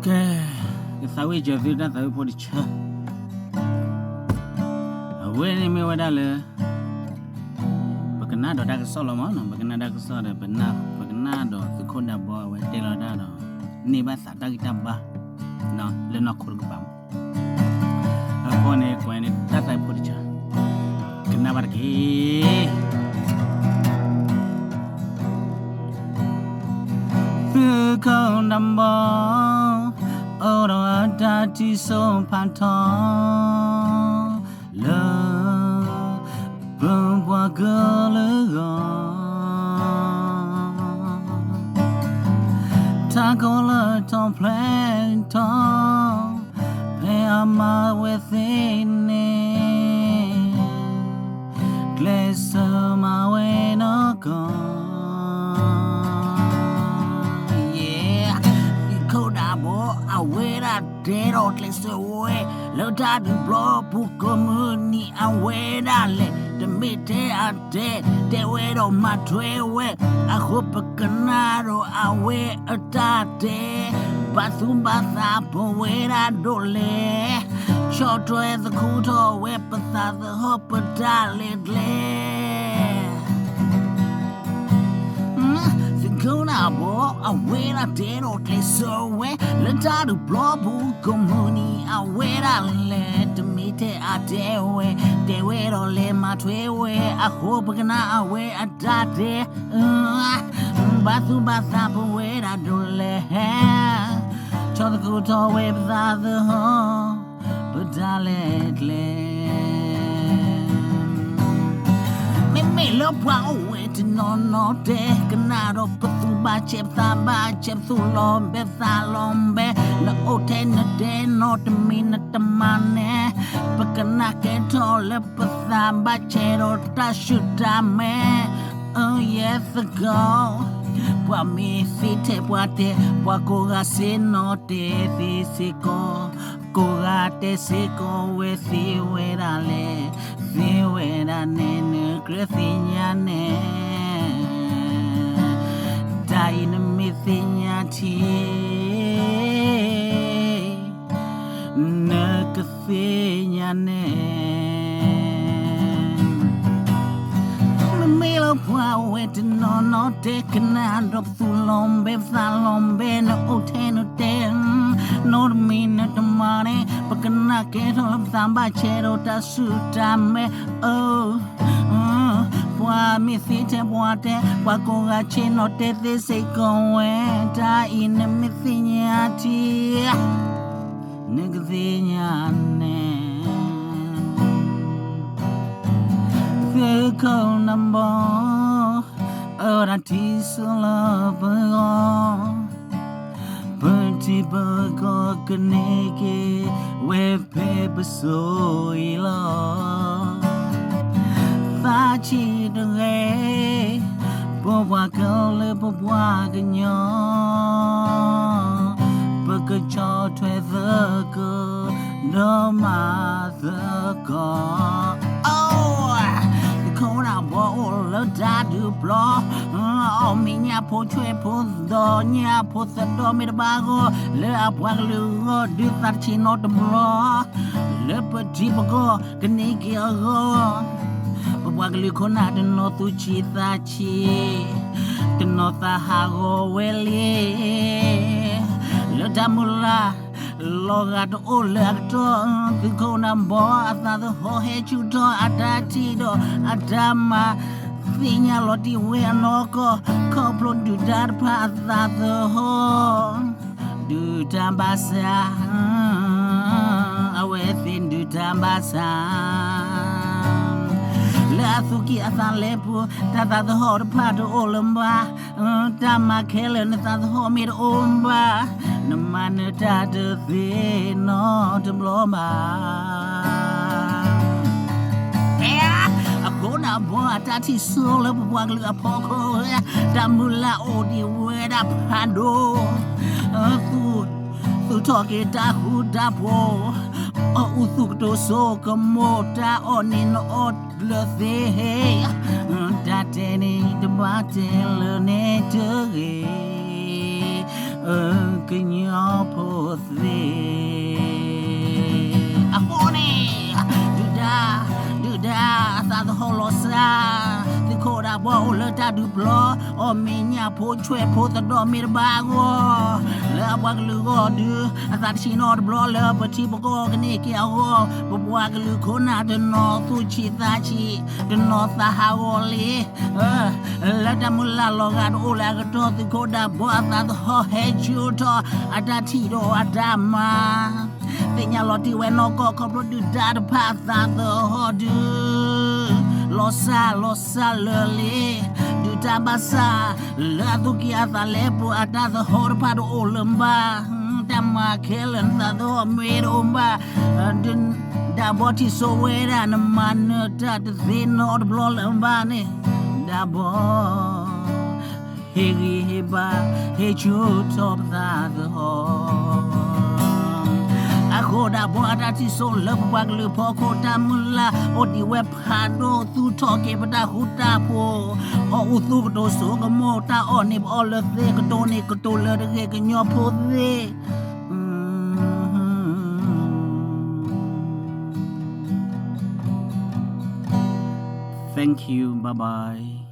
ကဲ, ကသးဝံၣ်စၢၤသုတၢ်သးဝံၣ်ဖိတဆၢ, အဝဲန့ၣ်မ့ၢ်ဝဲဒၣ်လၢ ပကနၣ်ဒီးတၢ်ကစီၣ်လီၤမးနီၤ, ပကနၣ်တၢ်ကစီၣ်ဒီး ပကနၣ်ဒီးသုးခိၣ်ဒးဘီအဝဲတဲလီၤတၢ်ဒီး န့ၢ်ဘၣ်သးတၢ်ဂံၢ်တၢ်ဘါ လၢနီၢ်ခိတကပၤမး, အဃိန့ၣ် ကွၢ်န့ၣ်တၢ်သးဝံၣ်ဖိတဆၢ, ကနၣ်ဘၣ်တက့ၢ်. သုးခိၣ်ဒးဘီ အိၣ်ဒီးအတၢ်ထံၣ်စိဖးထီ လၢ ပပှၤကလုာ်ဂီၢ် ထးခိၣ်လၢထီၣ်ဖျဲးထီၣ် ဖဲအမၤဝဲသ့ၣ်န့ၣ် ကျဲးစၢးမၤဝဲနီၢ်ကီၢ် သုးခိၣ်ဒးဘီ အဝဲဒၣ်တဲဒီးကျဲးစၢးဝဲ လၢတၢ်ဒုးပျီပူၤကိးမုၢ်နံၤ အဝဲဒၣ်လဲၣ် တမ့ၢ်ထဲအတဲ တဲဝဲဒီးမၤထွဲဝဲ အဃိပကနၣ်ဒီးအဝဲအတၢ်တဲ ဘၣ်သူၣ်ဘၣ်သးပဝဲဒၣ်ဒိၣ်လဲၣ် ဆီၣ်ထွဲသခူထီၣ်ဝဲပသးသဟီၣ်ပတၢ်လဲၤကျဲ သုးခိၣ်ဒးဘီ အဝဲဒၣ်တဲဒီးကျဲးစၢးဝဲ လၢတၢ်ဒုးပျီပူၤကိးမုၢ်နံၤ အဝဲဒၣ်လဲၣ် တမ့ၢ်ထဲအတဲဝဲ တဲဝဲဒီးလဲၤမၤထွဲဝဲ အဃိပကနၣ်အဝဲအတၢ်တဲ ဘၣ်သူၣ်ဘၣ်သးပဝဲဒၣ်ဒိၣ်လဲၣ် ဆီၣ်သခူထီၣ်ဝဲပသးသဟီၣ် ပတၢ်လဲၤကျဲ မ့မ့ၢ်လၢပှၤအိၣ်ဝဲတနီၤနီၤတဲ ကနၣ်ဒီးပသူၣ်ဘၣ်ဆဲးပသးဘၣ်ဆဲး ပသူၣ်လီၤဘဲသးလီၤဘဲ နအိၣ်ထဲနတဲ နီတမံၤနတမၤန့ၣ် ပကနၣ်ကဲထီၣ်လၢပသးဘၣ်ဆဲးဒီးတၢ်ဆူၣ်တၢ်မဲာ် ယဲသကိး ပှၤမ့ၢ်သ့ထဲပှၤတဲ ပှၤကိးဂၤဆ့ၣ်နီၤတဲသ့စ့ၢ်ကီး ကိးဂၤတဲစ့ၢ်ကီးဝဲသ့ဝဲဒၣ်လဲၣ် သ့ဝဲဒၣ်န့ၣ် နကြၢးသ့ၣ်ညါန့ၣ် တၢ်အံၤနမ့ၢ်သ့ၣ်ညါထံ နကသ့ၣ်ညါန့ၣ် မ့မ့ၢ်လၢပှၤအိၣ်ဝဲတနီၤနီၤတဲ ကနၣ်ဒီးပသူၣ်လီၤဘဲပသးလီၤဘဲ နအိၣ်ထဲနတဲ နီတမံၤနတမၤန့ၣ် ပကနၣ်ကဲထီၣ်လၢပသးဘၣ်ဆဲးဒီးတၢ်ဆူၣ်တၢ်မဲာ် အၢ ပှၤမ့ၢ်သ့ထဲပှၤတဲ ပှၤကိးဂၤဆ့ၣ်နီၤတဲသ့စ့ၢ်ကီးဝဲ တၢ်အံၤနမ့ၢ်သ့ၣ်ညါထံ နကသ့ၣ်ညါန့ၣ် သုးခိၣ်ဒးဘီ အိၣ်ဒီးထံဆိလၢပဂီၢ် ပထံပကီၢ်ကန့ၢ်က့ၤ ဝဲဖဲပစိၤအံၤလီၤ သးဆံးတဂ့ၤ ပပှၤကလုာ်ပပှၤကညီ ပကဆီၣ်ထွဲသကိး ဒီးမၤသကိး သုးခိၣ်ဒးဘီ အိၣ်လၢတၢ်ဒုးပျီ အီၣ်မ့ၤညၣ်ဖိဆွဲၣ်ဖိ သဒီၣ်ညၣ်ဖိသဒီၣ်မ့ၢ်တဘၣ်အဂီၢ် လၢအပှၤကလုာ်အဂီၢ် ဒုးသးတဆံးနီတဘျီ လၢပထံပကီၢ်ကန့ၢ်က့ၤအဂီၢ် ပပှၤကလုာ်ခိၣ်နၢ်တနီၤသူၣ်ဆံးသးဆံး တနီၤသးဟးဂီၤဝဲလံ လၢတၢ်မုၢ်လၢ် လီၤဂာ်တအိၣ်လၢအကတီၢ် သုးခိၣ်ဒးဘီ အသးသဟီၣ်ဟဲဆူၣ်ထီၣ်အတၢ်ထံၣ်ဒီး အတၢ်မၤ သ့ၣ်ညါလီၤတံၢ်ဝဲအနီၢ်ကီၢ် ခီဖျိဒုၣ်ဒါတဖၣ်အသးသဟီၣ် ဒုၣ်တၢ်ဘၣ်ဆၣ် အဝဲသ့ၣ်ဒုၣ်တၢ်ဘၣ်ဆၣ် လၢအသူၣ်ကံၢ်အသးလဲပူၤ တၢ်သးသဟီၣ်တဖၣ်တအိၣ်လၢၤဘၣ် တၢ်မၤခဲလၢာ်နသးသဟီၣ်မ့ၢ်တအိၣ်ဘၣ် နမၤနၢၤတၢ်တသ့နီတဘျီဘၣ် အဃိဒးဘီအတၢ်ထံၣ်ဆိလၢပပှၤကလုာ်အဖီခိၣ် တၢ်မုၢ်လၢ်အိၣ်ဒံးဝဲဒၣ်ဖးဒိၣ် သူၣ်ထီၣ်က့ၤတၢ်ဃူတၢ်ဖိး အအူသူၣ်ကတိၤစိကမိၣ် တၢ်အီၣ်န့ၣ်နအီၣ်လၢသ့ တၢ်တဲန့ၣ်တဘၣ်တဲလၢန့ၣ်တဂ့ၤ ကညီဖိသ့ၣ် အဃိန့ၣ် ဒုၣ်ဒါ ဒုၣ်ဒါအသးသဟီၣ်လီၤစၢ်, သုးခိၣ်ဒၢဘီအိၣ်လၢတၢ်ဒုးပျီ, အီၣ်မ့ၤညၣ်ဖိဆွဲၣ်ဖိသဒီၣ်မ့ၢ်တဘၣ်အဂီၢ်, လၢအပှၤကလုာ်ဂီၢ်ဒုး အသးတဆံးနီတဘျီလၢပထံပကီၢ်ကန့ၢ်က့ၤအဂီၢ်, ပပှၤကလုာ်ခိၣ်နၢ်တနီၤသူၣ်ဆံးသးဆံး, တနီၤသးဟးဂီၤလံ လၢတၢ်မုၢ်လၢ်လီၤဂာ်တအိၣ်လၢအကတီၢ်သုးခိၣ်ဒၢဘီအသးသဟီၣ်ဟဲဆူၣ်ထီၣ် အတၢ်ထံၣ်ဒီးအတၢ်မၤ, သ့ၣ်ညါလီၤတံၢ်ဝဲနီၢ်ကီၢ်ခီဖျိဒုၣ်ဒါတဖၣ်အသးသဟီၣ်ဒုး လီၤစၢ်လီၤစၢ်လၢာ်လံ, ဒုၣ်ဒါဘၣ်ဆၣ် လၢအသူၣ်ကံၢ်အသးလဲပူၤအတၢ်သဟီၣ်တဖၣ်တအိၣ်လၢၤဘၣ်, တၢ်မၤခဲလၢာ်နသးသဟီၣ်မ့ၢ်တအိၣ်ဘၣ် ဒၣ်ဘီထံၣ်စိဝဲဒၣ် နမၤနၢၤတၢ်တသ့နီတဘျီလၢၤဘၣ်န့ၣ်, ဒၣ်ဘီ ဟ့ၣ်ဂံၢ်ဟ့ၣ်ဘါ ဟ့ၣ်ဆူၣ်ထီၣ်ပသးသဟီၣ်, အဃိဒၣ်ဘီအတၢ်ထံၣ်စိလၢပပှၤကလုာ်ဖီခိၣ်တၢ်မုၢ်လၢ်အိၣ်ဒံးဝဲဖးဒိၣ်သူၣ်ထီၣ်က့ၤပတၢ်ဃူတၢ်ဖိး, အီၣ်အူသူကတိၤစိကမိၣ်တၢ်အီၣ်န့ၣ် ပအီၣ်လၢသ့ၣ်ကတိၤန့ၣ်ကတိၤလၢတဂ့ၤကညီဖိသ့ၣ် Thank you, bye bye.